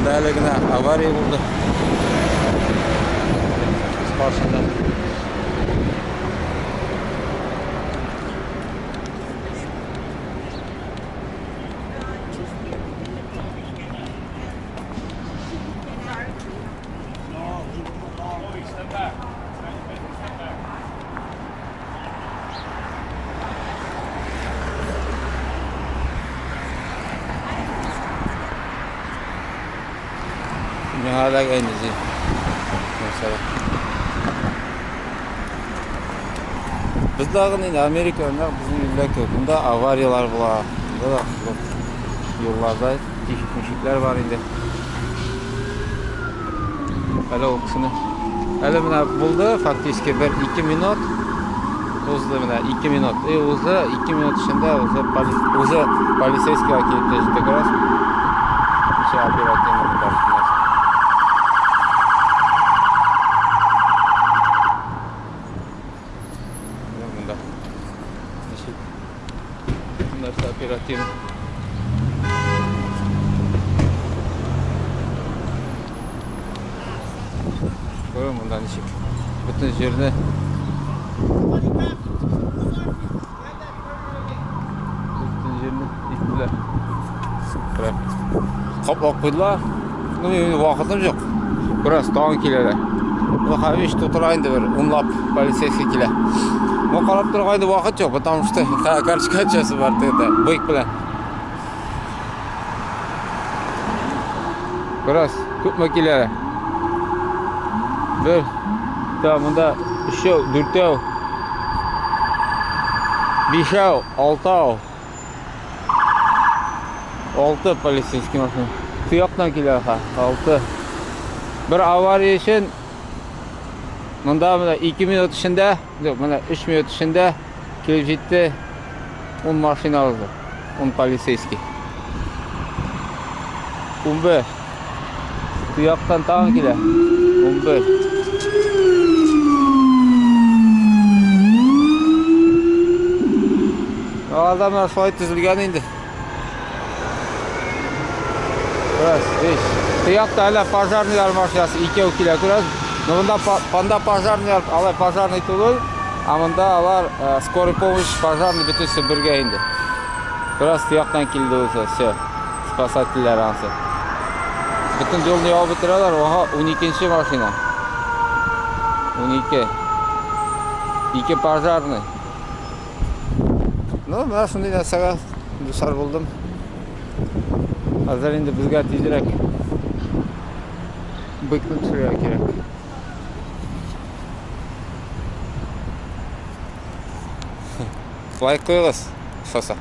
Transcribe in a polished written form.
Монда әле генә авария булды. Күз каршында. Миңа да инде. Нәрсә? Без дагы инде Америка, нәкъ безнең илдә кебек. Монда аварияләр була. Монда да юлларда тишек-мишекләр бар инде. Әле ул кешене. Әле менә булды фактически бер 2 минут узды менә 2 минут. И узды 2 минут эчендә уже уже полицейскийга килеп тә җитте как раз. Ничә оперативно монда бөтен нәрсә. Менә монда. Ничек бөтен нәрсә оперативно. Күрәм монда ничек. Бөтен җирне иттеләр. Прям каплап куйдылар. Ну, минем вакытым юк. Бераз тагын киләләр. Ну, хәвиш тутыра инде бер унлап полицейский килә. Ну, карап торырга инде вакыт юк, потому что карточка ачасы бар тегендә, бык белән. Бераз күпме килә? Бер, та монда өчәү, дүртәү, бишәү, алтау. Алты полицейский машина. Туяктан килә, ха, алты. Бер авария өчен монда менә 2 минут эчендә, юк, менә 3 минут эчендә килеп җитте 10 машина узды. 10 полицейский. 11. Туяктан тагын килә. 11. Аларда менә шулай төзелгән инде. Раз, биш. Туякта әле пожарныйлар машинасы икәү килә, күрәсез. Но монда монда пожарныйлар, алар пожарный түгел, а монда алар скорый помощь, пожарный бөтенесе бергә инде. Бераз туяктан килде үзе, все. Спасательләр ансы. Бөтен юлны ябып бетерәләр, ага, 12 машина. 12. Ике пожарный. Ну, менә шундый нәрсәгә дучар булдым. Хәзер инде безгә тизрәк быкны төшерергә кирәк. Лайк куегыз, ошаса.